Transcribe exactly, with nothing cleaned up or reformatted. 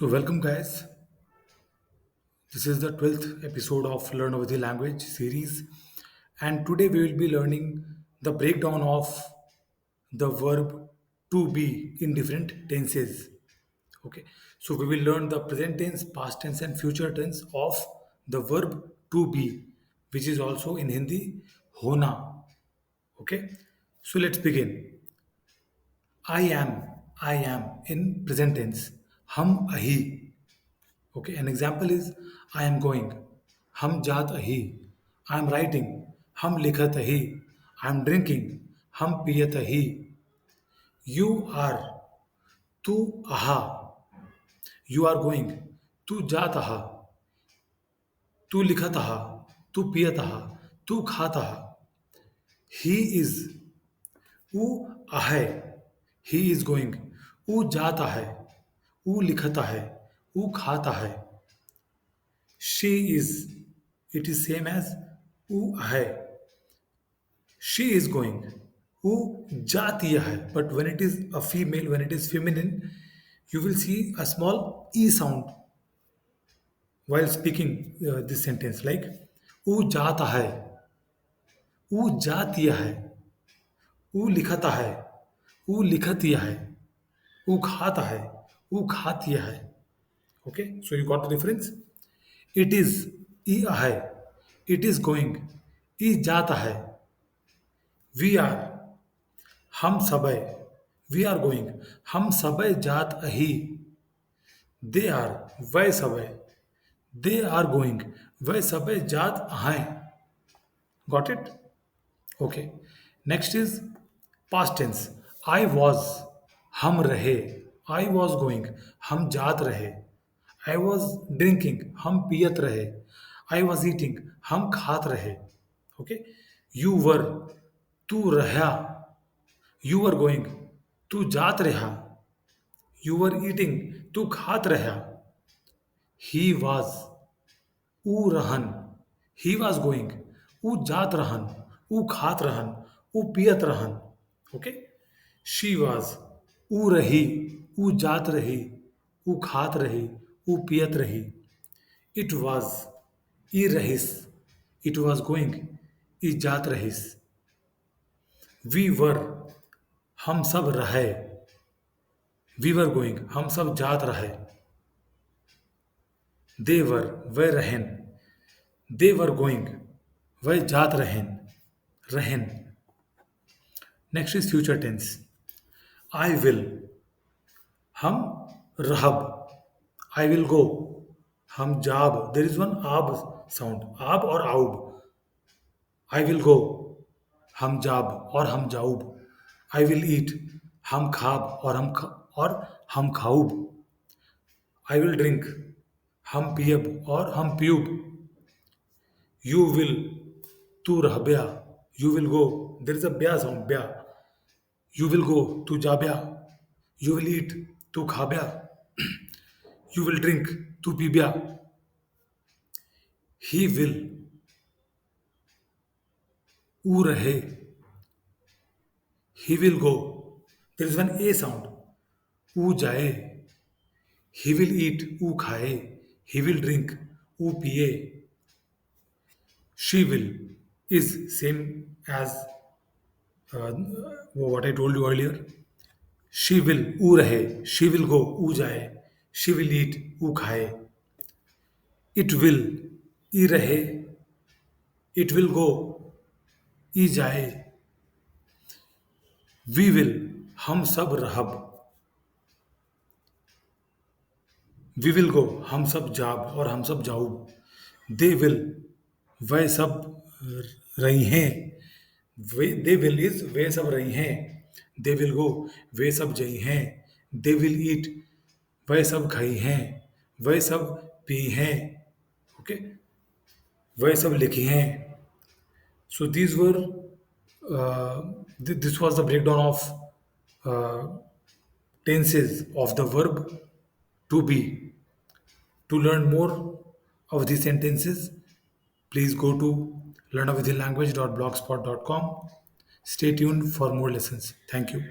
So welcome, guys. This is the twelfth episode of Learn Awadhi Language series, and today we will be learning the breakdown of the verb to be in different tenses. Okay, so we will learn the present tense, past tense, and future tense of the verb to be, which is also in Hindi hona. Okay, so let's begin. I am, I am in present tense. हम अही. Okay, an example is I am going. हम जात अही. I am writing. हम लिखत अही. I am drinking. हम पियत अही. You are. तू अहा. You are going. तू जात अहा. तू लिखत अहा. तू पियत अहा. तू खात अहा. He is. ऊ आहे. He is going. ऊ जात आहे. ऊ लिखत आहे. ऊ खात आहे. She is. It is same as ऊ आहे. She is going. ऊ जातीय है. But when it is a female, when it is feminine, you will see a small e sound while speaking, uh, this sentence, like, ऊ जात आहे, ऊ जातीय है, ऊ लिखत आहे, ऊ लिखतीय है, ऊ खात आहे, ऊ खातीय है. Okay, so you got the difference. It is, ई आहे. It is going, ई जात आहे. We are, हम सबै. We are going, हम सबै जात अही. They are, वै सबै. They are going, वै सबै जात अहैं. Got it? Okay. Next is past tense. I was, हम रहे. I was going, हम जात रहे. I was drinking, हम पियत रहे. I was eating, हम खात रहे. Okay. You were, तू रह्या. You were going, तू जात रह्या. You were eating, तू खात रह्या. He was, ऊ रहन. He was going, ऊ जात रहन, ऊ खात रहन, ऊ पियत रहन. Okay. She was, ऊ रही, ऊ जात रही, ऊ खात रही, ऊ पियत रही. It was, ई रहिस. It was going, ई जात रहिस. We were, हम सब रहे. We were going, हम सब जात रहे. They were, वै रहेन. They were going, वै जात रहेन, रहेन. Next is future tense. I will, हम रहब. I will go, हम जाब. There is one आब sound, आब और आउब. I will go, हम जाब और हम जाउब. I will eat, हम खाब और हम ख-, और हम खाउब. I will drink, हम पियब और हम पियुब. You will, तू रहब्या. You will go, there is a ब्या sound, ब्या. You will go, तू जाब्या. You will eat, तू खाब्या. You will drink, तू पीब्या. He will, ऊ रहे. He will go, there is one A sound, ऊ जाए. He will eat, ऊ खाए. He will drink, ऊ पिए. She will is same as, uh, what I told you earlier. She will, ऊ रहे. She will go, ऊ जाए. She will eat, ऊ खाए. It will, ई रहे. It will go, ई जाए. We will, हम सब रहब. We will go, हम सब जाब और हम सब जाउब. They will, वै सब रहिहैं. वे, they will is वै सब रहिहैं. They will go, वै सब जइहैं. They will eat, वै सब खइहैं, वै सब पीहैं. Okay, वै सब लिखिहैं. So these were, uh, th-, this was the breakdown of, uh, tenses of the verb to be. To learn more of these sentences, please go to learn awadhi language dot blogspot dot com. Stay tuned for more lessons. Thank you.